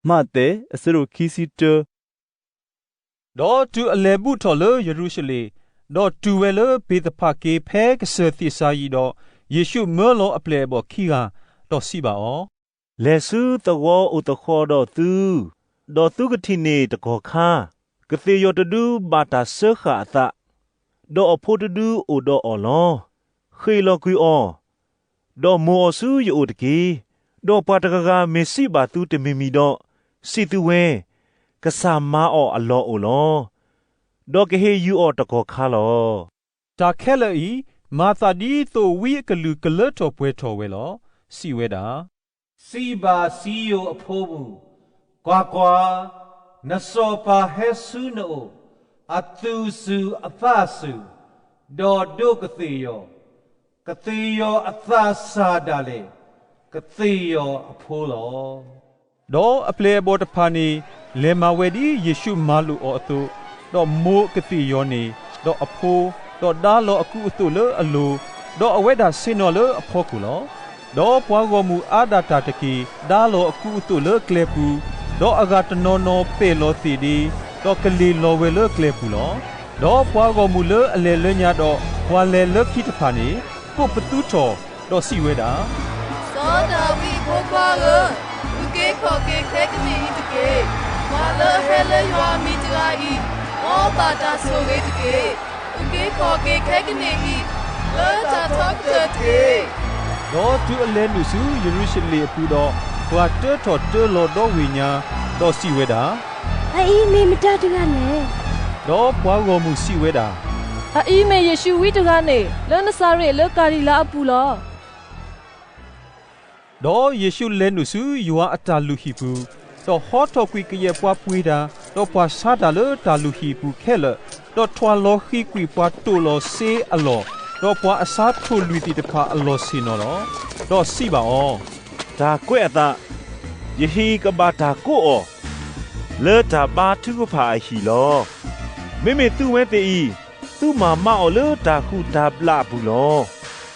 မးသဲ အဆၢဒိၣ်ခံဆံတၢ ဒီးတုၤအလဲၤဘူၣ်ထီၣ်လၢယရူၤၡလ့ၣ်, ဒီးတုၤဝဲလၢဘ့းသဖၤက့ဖဲကစၢၢ်သံၣ်စၤယံာ်ဒီး, ယ့ၣ်ရှူးမၢလီၤအပျဲၢ်အဘီၣ်ခံဂၤ, ဒီးစံးဘၣ်အီၤ, လဲၤဆူသဝီအိၣ်သဃီၤဒီးသု, ဒီးသုကထံၣ်န့ၢ်တကီၢ်ခါ, ကသ့ၣ်ယီၤတဒုဘၣ်တၢ်စၢဃာ်အသး, ဒီးအဖိတဒုအိၣ်ဒီးအီၤလီၤ. ဃ့ၢ်လီၤကွံာ်အီၤ, ဒီးမိၢ်အီၤဆူယအိၣ်တက့ၢ်. ဒီးပှၤတဂၤဂၤမ့ၢ်စံးဘၣ်သုတမံၤမံၤဒီး, စံးသုဝဲ, ကစၢ်မၤအီၤအလီၢ်အိၣ်လီၤ. ဒီးကဟ့ၣ်ယုာ်အီၤတကီၢ်ခါလီၤ. တၢ်ခဲလၢာ်အံၤ, မၤသးဒ်သိးဝံအကလုၢ်ကလၢထီၣ်ပှဲၤထီၣ်ဝဲလီၤ. စံးဝဲဒၣ်, စံးဘၣ်စံယိၣ်အဖိပူၤ, ကွၢ်ကွၢ်, နစီၤပၤဟဲဆူနအိၣ်, အသူၣ်စူၤအသးစူၤ, ဒီးဒိးကသ့ၣ်ယီၤ, ကသ့ၣ်ယီၤအသးစၢ်ဒၣ်လဲာ်, ကသ့ၣ်ယီၤအဖိလီၤ. ဒီးအပျဲၢ်အဘီၣ်တဖၣ်န့ၣ် လဲၤမၤဝဲဒ်ယ့ၣ်ရှူးမၤလိာ်အီၤအသိး, ဒီးမိၢ်ကသ့ၣ်ယီၤန့ၣ်, ဒီးအဖိ, ဒီးဒါလီၤအကူအသိးလၢအလိၤ, ဒီးအဝဲဒၣ်ဆ့ၣ်နီၤလၢအဖီခိၣ်လီၤ. ဒီးပှၤဂီၢ်မုၢ်အါဒၣ်တၢ်တက့ၢ်, ဒါလီၤအကူအသိးလၢကျဲပူၤ, ဒီးအဂၤတနီၤနီၤပဲာ်လီၤသ့ၣ်ဒ့, ဒီးကလ့ၢ်လီၤဝဲလၢကျဲပူၤလီၤ. ဒီးပှၤဂီၢ်မုၢ်လၢအလဲၤလၢညါဒီးပှၤလဲၤလၢခံတဖၣ်န့ၣ်, ကိးပသူထီၣ်, ဒီးစံးဝဲဒၣ်, စီၤဒၤဝံးအဖိခွါဧၢ, အုၣ်က့ၤခီၣ်က့ၤခဲကနံၣ်အံၤတက့ၢ်. ပှၤလၢအဟဲလၢယွၤအမံၤတဂၤအံၤ, အီဘၣ်တၢ်ဆိၣ်ဂ့ၤတက့ၢ်. အုၣ်က့ၤခီၣ်က့ၤခဲကနံၣ်အံၤ, လၢတၢ်ထီကတၢၢ်တက့ၢ်. ဒီးတုၤအလဲၤနုာ်ဆူယရူၤၡလ့ၣ်အပူၤဒီး, ပှၤတၢထီၣ်တၢလီၤဒီဝ့ၢ်ညါ, ဒီးစံးဝဲဒၣ်, အအံၤမ့ၢ်မတၤတဂၤလဲၣ်. ဒီးပှၤဂီၢ်မုၢ်စံးဝဲဒၣ်, အအံၤမ့ၢ်ယ့ၣ်ရှူးဝံတဂၤန့ၣ်, လၢနစၤရ့းလၢကၤလံၤလါအပူၤလီၤ. ဒီးယ့ၣ်ရှူးလဲၤနုာ်ဆူယွၤအတၢ်လုၢ်ဟံၣ်ပူၤ, ဒီးဟီထီၣ်ကွံာ်ကယဲၢ်ပှၤပှ့ၤတၢ်, ဒီးပှၤဆါတၢ်လၢတၢ်လုၢ်ဟံၣ်အပူၤခဲလၢာ်, ဒီးထွၢ်လီၤဃံၤကွံာ်ပှၤတိာ်လီၤစ့အလီၢ်, ဒီးပှၤအဆါထိၣ်လွံၢ်သ့ၣ်တဖၣ်အလီၢ်ဆ့ၣ်နီၤလီၤ. ဒီးစံးဘၣ်အီၤ, တၢ်ကွဲးအသး, ယဟံၣ်ကဘၣ်တၢ်ကိးအီၤ, လၢတၢ်ဘါထုကဖၣ်အဟံၣ်လီၤ. မ့မ့ၢ်သုဝဲသ့ၣ်အံၤ, သုမၤမါအီၤလၢတၢ်ဟုၣ်တၢ်ဘျးအပူၤလီၤ.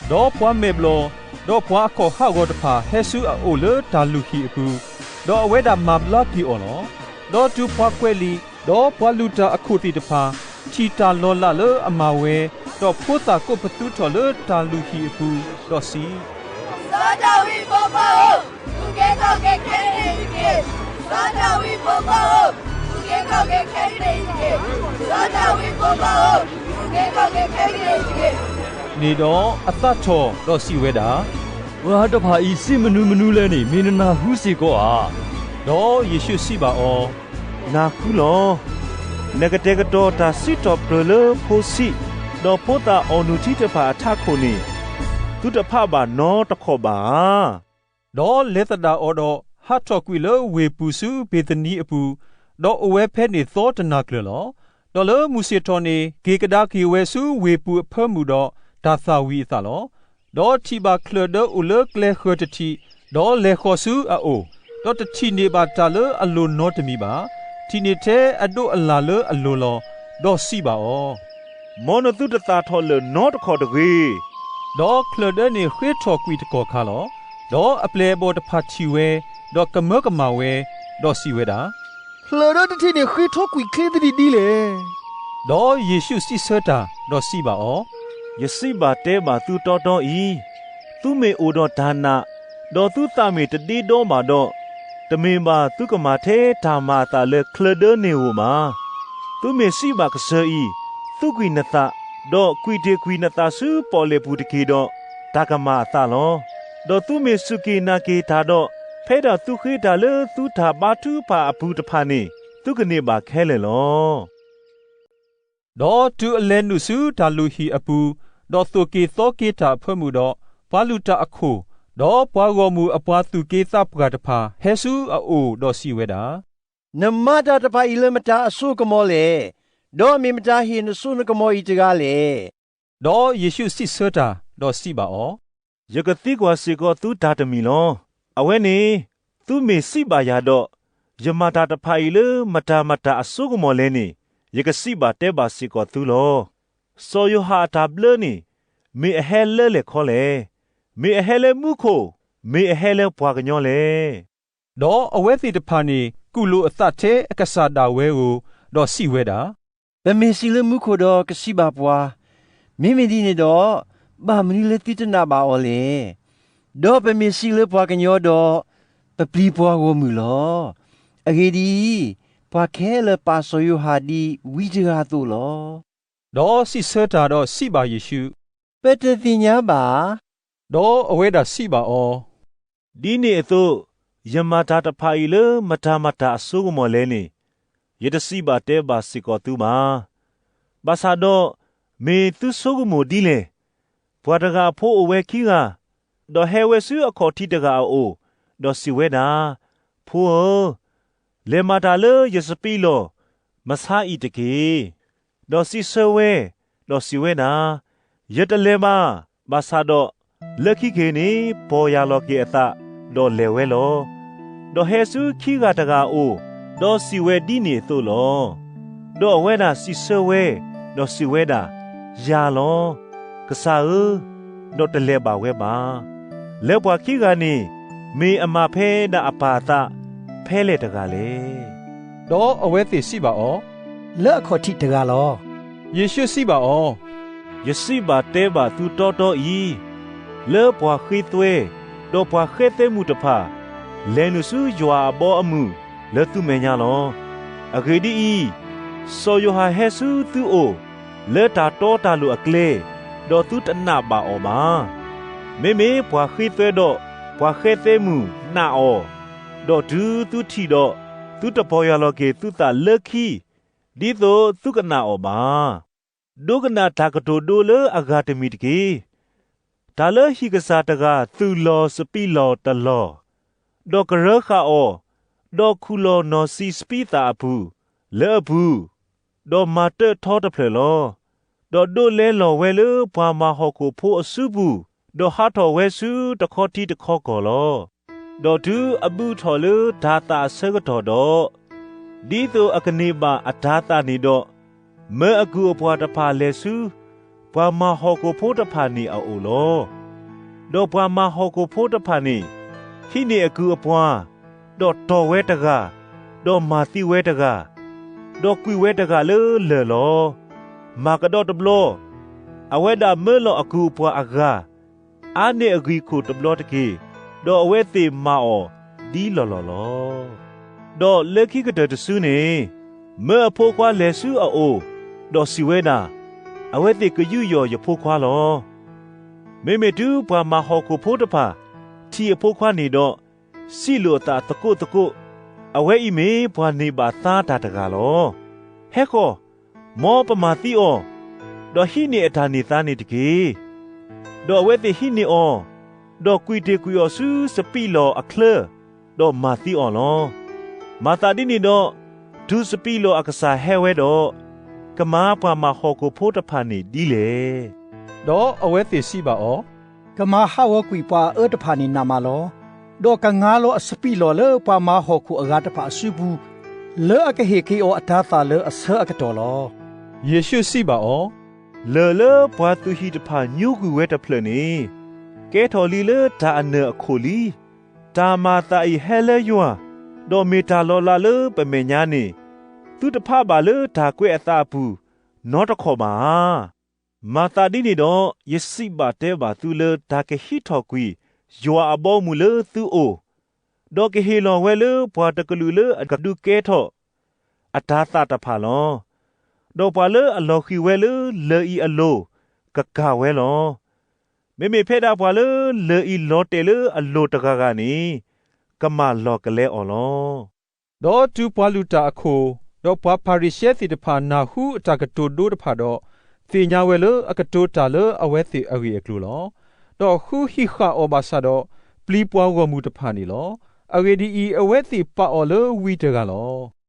ဒီးပှၤမဲာ်ဘျီၣ်, ဒီးပှၤအခီၣ်ဟးဂီၤတဖၣ်ဟဲဆူအအိၣ်လၢတၢ်လုၢ်ဟံၣ်အပူၤ, ဒီးအဝဲဒၣ်မၤဘျါက့ၤအီၤလီၤ. ဒီးတုၤပှၤကွဲးလံာ်, ဒီးပှၤလုၢ်တၢ်အခိၣ်သ့ၣ်တဖၣ်, ထံၣ်တၢ်လီၤလးလၢအမၤဝဲ, ဒီးဖိသၣ်ကိးပသူထီၣ်လၢတၢ်လုၢ်ဟံၣ်အပူၤ, ဒီးစံး, စီၤဒၤဝံးအဖိခွါဧၢ, အုၣ်က့ၤခီၣ်က့ၤခဲကနံၣ်အံၤတက့ၢ်. စီၤဒၤဝံးအဖိခွါဧၢ, အုၣ်က့ၤခီၣ်က့ၤခဲကနံၣ်အံၤတက့ၢ်. စီၤဒၤဝံးအဖိခွါဧၢ, အုၣ်က့ၤခီၣ်က့ၤခဲကနံၣ်အံၤတက့ၢ်. န့ၣ်ဒီးအသးထီၣ်, ဒီးစံးဝဲဒၣ်, ပှၤတဖၣ်အံၤစံးမနုၤမနုၤလဲၣ်န့ၣ် မ့ၢ်နနၢ်ဟူစ့ၢ်ကီးဧါ. ဒီးယ့ၣ်ရှူးစံးဘၣ်အီၤ, နၢ်ဟူလီၤ. နကတဲာ်ကတီၤတၢ်စံးထီၣ်ပတြၢၤလၢဖိဆံး, ဒီးဖိသၣ်အီၣ်နုၢ်ထံတဖၣ်အထးခိၣ်န့ၣ်, သုတဖးဘၣ်နီတခီၣ်ဘၣ်ဧါ. ဒီးလဲၤသဒၣ်အီၤဒီး, ဟးထီၣ်ကွံာ်လၢဝ့ၢ်ပူၤဆူဘ့ၤသနံအပူၤ, ဒီးအိၣ်ဝဲဖဲန့ၣ်သီတနၤကျၢၤလီၤ. ဒီးလၢမုၢ်ဆ့ၣ်ထီၣ်န့ၣ်, က့ၤကဒါက့ၤဝဲဆူဝ့ၢ်ပူၤအဖၢမုၢ်ဒီးတၢ်သၣ်ဝံၤအသးလီၤ. ဒီးထံၣ်ဘၣ်ချၢၣ်ဒၢအိၣ်လၢကျဲဃၢၤတထံး, ဒီးလဲၤဃီၤဆူအအိၣ်, ဒီးတထံၣ်န့ၢ်ဘၣ်တၢ်လၢအလိၤနီတမံၤဘၣ်. ထံၣ်န့ၢ်ထဲအဒိးအလၣ်လၢအလိၤလီၤ. ဒီးစံးဘၣ်အီၤ, မ်နသုတသၣ်ထီၣ်လၢာ်နီတခီၣ်တဂ့ၤ. ဒီးချၢၣ်ဒၢန့ၣ်ဃ့ထီၣ်ကွံာ်တကီၢ်ခါလီၤ. ဒီးအပျဲၢ်အဘီၣ်တဖၣ်ထံၣ်ဝဲ, ဒီးကမၢကမၣ်ဝဲ, ဒီးစံးဝဲဒၣ်, ချၢၣ်ဒၢတထံၣ်န့ၣ်ဃ့ထီၣ်ကွံာ်ချ့သဒံးဒ်လဲၣ်. ဒီးယ့ၣ်ရှူးစံးဆၢတၢ်, ဒီးစံးဘၣ်အီၤ, ယစံးဘၣ်တဲဘၣ်သုတီတီအံၤ, သုမ့ၢ်အိၣ်ဒီးတၢ်နာ်, ဒီးသုသးမ့ၢ်တဒ့ဒီဘၣ်ဒီး, တမ့ၢ်ဘၣ်သုကမၤထဲတၢ်မၤအသးလၢချၢၣ်ဒၢန့ၣ်ဧိၤဘၣ်. သုမ့ၢ်စံးဘၣ်ကစၢၢ်အံၤ, သူးကွံာ်နသး, ဒီးကွံာ်တ့ၢ်ကွံာ်နသးဆူပီၣ်လဲၣ်ပူၤတက့ၢ်ဒီး, တၢ်ကမၤအသးလီၤ. ဒီးသုမ့ၢ်စူၢ်က့ၤနာ်က့ၤတၢ်ဒီး, ဖဲဒၣ်သုဃ့တၢ်လၢသုတၢ်ဘါထုကဖၣ်အပူၤတဖၣ်န့ၣ်, သုကန့ၢ်ဘၣ်ခဲလၢာ်လီၤ. ဒီးတုၤအလဲၤနုာ်ဆူတၢ်လုၢ်ဟံၣ်အပူၤ, ဒီးသိၣ်က့ၤသီက့ၤတၢ်အဖၢမုၢ်ဒီး, ပှၤလုၢ်တၢ်အခိၣ်, ဒီးပှၤဂီၢ်မုၢ်အပှၤသူၣ်က့သးပှၢ်တဖၣ်ဟဲဆူအအိၣ်, ဒီးစံးဝဲဒၣ်, နမၤတၢ်တဖၣ်အံၤလၢမတၤအစိကမီၤလဲၣ်. ဒီးမ့ၢ်မတၤဟ့ၣ်နစိနကမီၤအံၤတဂၤလဲၣ်. ဒီးယ့ၣ်ရှူးစံးဆၢတၢ်, ဒီးစံးဘၣ်အီၤ, ယကသံကွၢ်စ့ၢ်ကီးသုတၢ်တမံၤလီၤ. အဝဲန့ၣ်, သုမ့ၢ်စံးဘၣ်ယၤဒီး, ယမၤတၢ်တဖၣ်အံၤလၢမတၤမတၤအစိကမီၤလဲၣ်န့ၣ်, ယကစံးဘၣ်တဲဘၣ်စ့ၢ်ကီးသုလီၤ. စီၤယိၤဟၣ်အတၢ်ဘျၢန့ၣ်, မ့ၢ်အဟဲလၢလဲၣ်ခီလဲၣ်. မ့ၢ်အဟဲလၢမူခိၣ်, မ့ၢ်အဟဲလၢပှၤကညီလဲၣ်. ဒီးအဝဲသ့ၣ်တဖၣ်န့ၣ် ကူၣ်လိာ်အသးထဲအကစၢ်ဒၣ်ဝဲဧိၤ, ဒီးစံးဝဲဒၣ်, ပမ့ၢ်စံးလၢမူခိၣ်ဒီး ကစံးဘၣ်ပှၤ, မ့မ့ၢ်ဒ်န့ၣ်ဒီး, ဘၣ်မနုၤလၢသုတနာ်ဘၣ်အီၤလဲၣ်. ဒီးပမ့ၢ်စံးလၢပှၤကညီဒီး, ပပျံၤပှၤဂီၢ်မုၢ်လီၤ. အဂ့ၢ်ဒ်အံၤ, ပှၤခဲလၢာ်ပာ်စီၤယိၤဟၣ်ဒ်ဝံတဂၤအသိးလီၤ. ဒီးစံးဆၢတၢ်ဒီးစံးဘၣ်ယ့ၣ်ၡူး, ပတသ့ၣ်ညါဘၣ်ဧါ. ဒီးအဝဲဒၣ်စံးဘၣ်အီၤ, ဒ်န့ၣ်အသိး, ယမၤတၢ်တဖၣ်အံၤလၢမတၤမတၤအစိကမီၤလဲၣ်န့ၣ်, ယတစံးဘၣ်တဲဘၣ်စ့ၢ်ကီးသုဘၣ်. ဘၣ်ဆၣ်ဒီး, မ့ၢ်သုဆိကမိၣ်ဒ်လဲၣ်. ပှၤတဂၤအဖိအိၣ်ဝဲခံဂၤ, ဒီးဟဲဝဲဆူအခီၣ်ထံးတဂၤအအိၣ်, ဒီးစံးဝဲဒၣ်, ဖိဧၢ, လဲၤမၤတၢ်လၢယစပံးလီၢ် မဆါအံၤတက့ၢ်. ဒီးစံးဆၢဝဲ, ဒီးစံးဝဲဒၣ်, ယတလဲၤဘၣ်. ဘၣ်ဆၣ်ဒီး, လၢခံက့ၤန့ၣ် ပီၢ်ယၢ်လီၤက့ၤအသး, ဒီးလဲၤဝဲလီၤ. ဒီးဟဲဆူခံဂၤတဂၤအအိၣ်, ဒီးစံးဝဲဒ်န့ၣ်အသိးလီၤ. ဒီးအဝဲဒၣ်စံးဆၢဝဲ, ဒီးစံးဝဲဒၣ်, ယၢ်လီၤ, ကစၢ်ဧၢ, ဒီးတလဲၤဘၣ်ဝဲဘၣ်. လၢပှၤခံဂၤန့ၣ်, မ့ၢ်အမၤဖဲဒၣ်အပၢ်အသးဖဲလဲၣ်တဂၤလဲၣ်. ဒီးအဝဲသ့ၣ်စံးဘၣ်အီၤ, လၢအခီၣ်ထံးတဂၤလီၤ. ယ့ၣ်ၡူးစံးဘၣ်အီၤ, ယစံးဘၣ်တဲဘၣ်သုတီတီအံၤ, လၢပှၤဃ့သွဲ, ဒီးပှၤဃဲသဲမုၣ်တဖၣ်, လဲၤနုာ်ဆူယွၤအဘီအမုၢ်လၢသုမဲာ်ညါလီၤ. အဂ့ၢ်ဒ်အံၤ, စီၤယိၤဟၣ်ဟဲဆူသုအိၣ်, လၢတၢ်တီတၢ်လိၤအကျဲ, ဒီးသုတနာ်ဘၣ်အီၤဘၣ်. မ့မ့ၢ်ပှၤဃ့သွဲဒီးပှၤဃဲသဲမုၣ်နာ်အီၤ, ဒီးတုၤသုထံၣ်ဒီး, သုတပီၢ်ယၢ်လီၤက့ၤသုသးလၢခံ, ဒ်သိးသုကနာ်အီၤဘၣ်. ဒိကနၣ်တၢ်ကတိၤဒိလၢအဂၤတမံၤတက့ၢ်. တၢ်လၢဟံၣ်ကစၢ်တဂၤသုးလီၤစပံးလီၢ်တလီၢ်, ဒီးကရၢဃာ်အီၤ, ဒီးခူၣ်လီၤနီၢ်စံးစပံးသၣ်အပူၤ, လၢအပူၤ, ဒီးမၤတၢၢ်ထီတဖျၢၣ်လီၤ. ဒီးဒိးလဲလီၤဝဲလၢပှၤမၤဟီၣ်ခိၣ်ဖိအစုပူၤ, ဒီးဟးထီၣ်ဝဲဆူတခီထံတခီကီၢ်လီၤ. ဒီးတုၤအဘုၣ်ထီၣ်လၢတၤသၣ်အဆၢကတီၢ်ဒီး, ဒ်သိးအကန့ၢ်ဘၣ်အတၤသၣ်န့ၣ်ဒီး, မၢအကုၢ်အပှၤတဖၣ်လဲၤဆူ, ပှၤမၤဟီၣ်ခိၣ်ဖိတဖၣ်န့ၣ်အအိၣ်လီၤ. ဒီးပှၤမၤဟီၣ်ခိၣ်ဖိတဖၣ်န့ၣ်, ဟံးန့ၢ်အကုၢ်အပှၤ, ဒီးတီၢ်ဝဲတဂၤ, ဒီးမၤသံဝဲတဂၤ, ဒီးကွံာ်ဝဲတဂၤလၢလၢၢ်လီၤ. မၤကဒီးတဘျီ, အဝဲဒၣ်မၢလီၤအကုၢ်အပှၤအဂၤ, အါန့ၢ်အဂံၢ်ခိၣ်တဘျီတက့ၢ်, ဒီးအဝဲသ့ၣ်မၤအီၤဒ်လီၢ်လီၢ်လီၤ. ဒီးလၢခံကတၢၢ်တစုန့ၣ်, မၢအဖိခွါလဲၤဆူအအိၣ်, ဒီးစံးဝဲဒၣ်, အဝဲသ့ၣ်ကယူးယီၣ်ယဖိခွါလီၤ. မ့မ့ၢ်တုၤပှၤမၤဟီၣ်ခိၣ်ဖိတဖၣ်ထံၣ်အဖိခွါန့ၣ်ဒီး, စံးလိာ်အသးသကိးသကိး, အဝဲအံၤမ့ၢ်ပှၤန့ၢ်ဘၣ်သါတၢ်တဂၤလီၤ. ဟဲဃီ, မ်ပမၤသံအီၤ, ဒီးဟံးန့ၢ်အတၢ်န့ၢ်သါန့ၣ်တက့ၢ်. ဒီးအဝဲသ့ၣ်ဟံးန့ၢ်အီၤ, ဒီးကွံာ်တ့ၢ်ကွံာ်အီၤဆူစပံးလီၢ်အချၢ, ဒီးမၤသံအီၤလီၤ. မၤသးဒ်န့ၣ်ဒီး, တုၤစပံးလီၢ်အကစၢ်ဟဲဝဲဒီး, ကမၤပှၤမၤဟီၣ်ခိၣ်ဖိတဖၣ်န့ၣ်ဒ်လဲၣ်. ဒီးအဝဲသ့ၣ်စံးဘၣ်အီၤ, ကမၤဟးဂီၤကွံာ်ပှၤအအၢတဖၣ်န့ၣ်နးမးလီၤ. ဒီးကငါလီၤအစပံးလီၢ်လၢပှၤမၤဟီၣ်ခိၣ်အဂၤတဖၣ်အစုပူၤ, လၢအကဟ့ၣ်က့ၤအီၤအတၤသၣ်လၢအဆၢအကတီၢ်လီၤ. ယ့ၣ်ၡူးစံးဘၣ်အီၤ, လၢၢ်လၢပှၤသုးဟံၣ်တဖၣ်ညိကွံာ်ဝဲတဖျၢၣ်န့ၣ်, ကဲထီၣ်လံလၢတၢ်အနၢၣ်အခိၣ်လံ. တၢ်မၤအသးအံၤဟဲလၢယွၤ, ဒီးမ့ၢ်တၢ်လီၤလးလၢပမဲာ်ညါန့ၣ်, သုတဖးဘၣ်လၢတၢ်ကွဲးအသးအပူၤနီတခီၣ်ဘၣ်ဧါ. မၤသးဒ်န့ၣ်ဒီး, ယစံးဘၣ်တဲဘၣ်သုလၢတၢ်ကဟံးထီၣ်ကွံာ်ယွၤအဘီအမုၢ်လၢသုအိၣ်, ဒီးကဟ့ၣ်လီၤဝဲလၢပှၤတကလုာ်လၢအကဒုးကဲထီၣ်အတၤသၣ်တဖၣ်လီၤ. ဒီးပှၤလၢအလီၤဃံၤဝဲလၢလၢၢ်အံၤအလိၤ, ကကၢ်ဝဲလီၤ. မ့မ့ၢ်ဖဲဒၣ်ပှၤလၢလၢၢ်အံၤလီၤတဲာ်လၢအလိၤတဂၤဂၤန့ၣ်, ကမၢ်လီၢ်ကလဲအီၤလီၤ. ဒီးတုၤပှၤလုၢ်တၢ်အခိၣ်, ဒီးပှၤဖၤရံၤၡဲသ့ၣ်တဖၣ်နၢ်ဟူအတၢ်ကတိၤဒိတဖၣ်ဒီး, သ့ၣ်ညါဝဲလၢအကတိၤတၢ်လၢအဝဲသ့ၣ်အဂ့ၢ်အကျိၤလီၤ. ဒီးဃုဟံးဃာ်အီၤဘၣ်ဆၣ်ဒီး, ပျံၤပှၤဂီၢ်မုၢ်တဖၣ်န့ၣ်လီၤ. အဂ့ၢ်ဒ်အံၤ, အဝဲသ့ၣ်ပာ်အီၤလၢဝံတဂၤလီၤ.